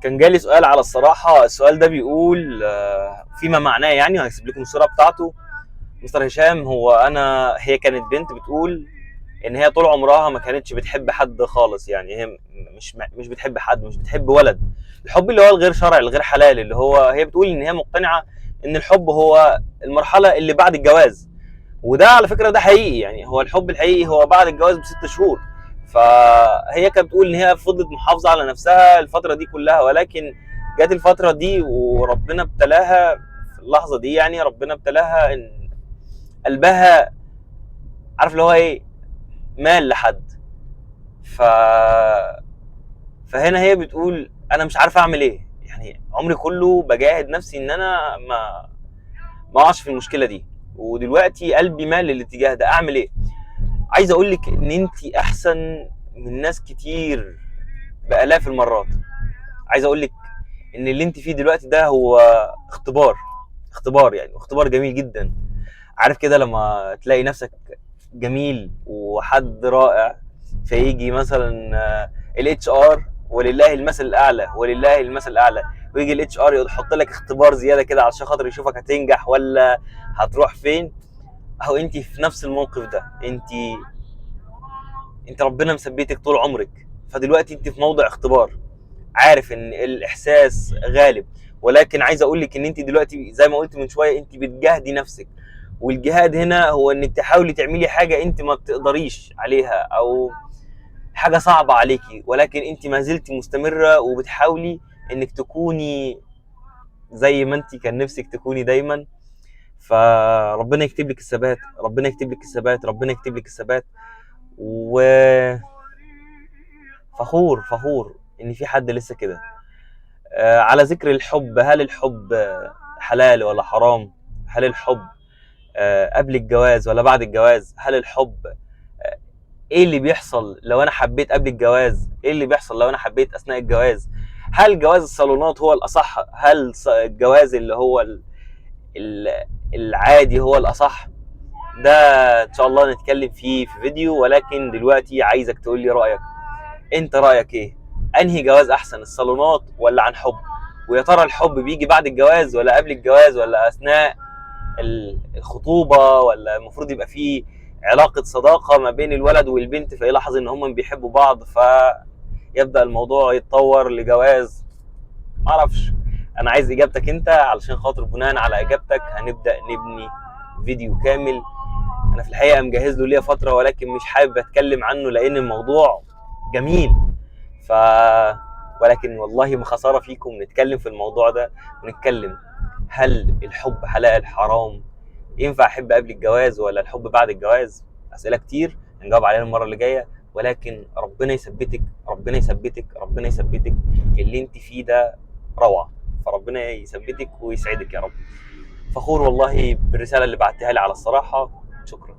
كان جالي سؤال على الصراحة، السؤال ده بيقول فيما معناه يعني، وهسيب لكم الصورة بتاعته. مستر هشام، هو انا هي كانت بنت بتقول ان هي طول عمرها ما كانتش بتحب حد خالص، يعني هي مش بتحب حد، مش بتحب ولد. الحب اللي هو الغير شرعي الغير حلال، اللي هو هي بتقول ان هي مقتنعة ان الحب هو المرحلة اللي بعد الجواز، وده على فكرة ده حقيقي، يعني هو الحب الحقيقي هو بعد الجواز ب6 شهور. فهي كانت بتقول ان هي فضلت محافظة على نفسها الفترة دي كلها، ولكن جت الفترة دي وربنا ابتلاها في اللحظة دي، يعني ربنا ابتلاها ان قلبها عارف اللي هو ايه، مال لحد. فهنا هي بتقول انا مش عارف اعمل ايه، يعني عمري كله بجاهد نفسي ان انا ما اقعش في المشكلة دي، ودلوقتي قلبي مال للاتجاه ده، اعمل ايه؟ عايز اقول لك ان انت احسن من ناس كتير بالاف المرات. عايز اقول لك ان اللي انت فيه دلوقتي ده هو اختبار، اختبار يعني، اختبار جميل جدا. عارف كده لما تلاقي نفسك جميل وحد رائع، فيجي مثلا ال HR، ولله المثل الاعلى، ولله المثل الاعلى، ويجي ال HR يحط لك اختبار زيادة كده علشان خاطر يشوفك هتنجح ولا هتروح فين. اهو انت في نفس الموقف ده، انت ربنا مثبتك طول عمرك، فدلوقتي انت في موضع اختبار، عارف ان الاحساس غالب، ولكن عايز اقول لك ان انت دلوقتي زي ما قلت من شوية انت بتجاهدي نفسك، والجهاد هنا هو انك تحاولي تعملي حاجة انت ما بتقدريش عليها او حاجة صعبة عليكي، ولكن انت ما زلتي مستمرة وبتحاولي انك تكوني زي ما انت كان نفسك تكوني دايما. فربنا يكتب لك الثبات، ربنا يكتب لك الثبات، ربنا يكتب لك الثبات. و فخور، فخور ان في حد لسه كده. على ذكر الحب، هل الحب حلال ولا حرام؟ هل الحب قبل الجواز ولا بعد الجواز؟ هل الحب ايه اللي بيحصل لو انا حبيت قبل الجواز؟ ايه اللي بيحصل لو انا حبيت اثناء الجواز؟ هل جواز الصالونات هو الاصح؟ هل الجواز اللي هو العادي هو الاصح؟ ده ان شاء الله نتكلم فيه في فيديو، ولكن دلوقتي عايزك تقول لي رايك، انت رايك ايه؟ انهي جواز احسن، الصالونات ولا عن حب؟ ويا ترى الحب بيجي بعد الجواز ولا قبل الجواز ولا اثناء الخطوبة؟ ولا المفروض يبقى فيه علاقة صداقه ما بين الولد والبنت فيلاحظ ان هما بيحبوا بعض فيبدا الموضوع يتطور لجواز؟ معرفش، انا عايز اجابتك انت، علشان خاطر بناء على اجابتك هنبدا نبني فيديو كامل. انا في الحقيقة مجهز له ليا فترة، ولكن مش حابب اتكلم عنه لان الموضوع جميل، ولكن والله ما خسارة فيكم نتكلم في الموضوع ده، ونتكلم هل الحب حلال حرام، ينفع احب قبل الجواز ولا الحب بعد الجواز؟ اسئلة كتير هنجاوب عليها المرة اللي جاية، ولكن ربنا يثبتك، ربنا يثبتك، ربنا يثبتك، اللي انت فيه ده روعه، فربنا يثبتك ويسعدك يا رب. فخور والله بالرسالة اللي بعتها لي على الصراحة، شكرا.